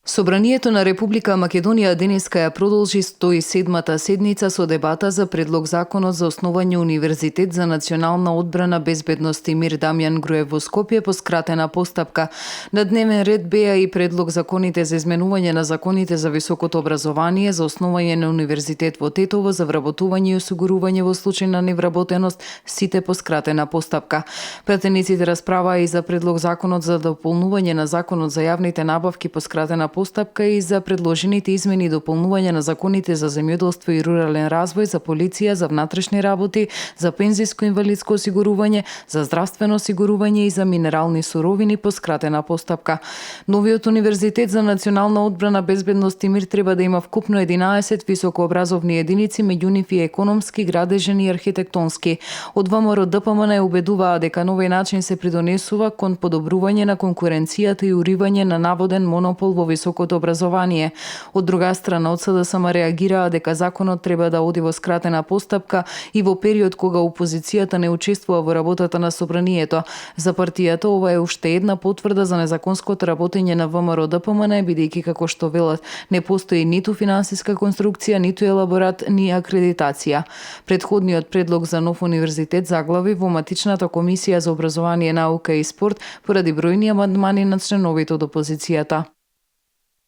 Собранието на Република Македонија денеска ја продолжи 107-та седница со дебата за предлог законот за основање Универзитет за национална одбрана, безбедност и мир Дамјан Груев во Скопје по скратена постапка. На дневен ред беа и предлог законите за изменување на законите за високото образование, за основање на Универзитет во Тетово, за вработување и осигурување во случај на невработеност, сите по скратена постапка. Пратениците расправаа и за предлог законот за дополнување на законот за јавните набавки по скратена постапка и за предложените измени и дополнување на законите за земјоделство и рурален развој, за полиција, за внатрешни работи, за пензиско-инвалидско осигурување, за здравствено осигурување и за минерални суровини по скратена постапка. Новиот Универзитет за национална одбрана, безбедност и мир треба да има вкупно 11 високообразовни единици, меѓу нив и економски, градежен и архитектонски. Од ВМРО ДПМН убедуваа дека на овој начин се придонесува кон подобрување на конкуренцијата и уривање на наводен монопол во високото образование. Од друга страна, од СДСМ реагираа дека законот треба да оди во скратена постапка и во период кога опозицијата не учествува во работата на собранието. За партијата ова е уште една потврда за незаконското работење на ВМРО ДПМН, бидејќи како што велат, не постои ниту финансиска конструкција, ниту елаборат, ни акредитација. Предходниот предлог за нов универзитет заглави во матичната комисија за образование, наука и спорт поради бројни амандмани на членовите од опозицијата.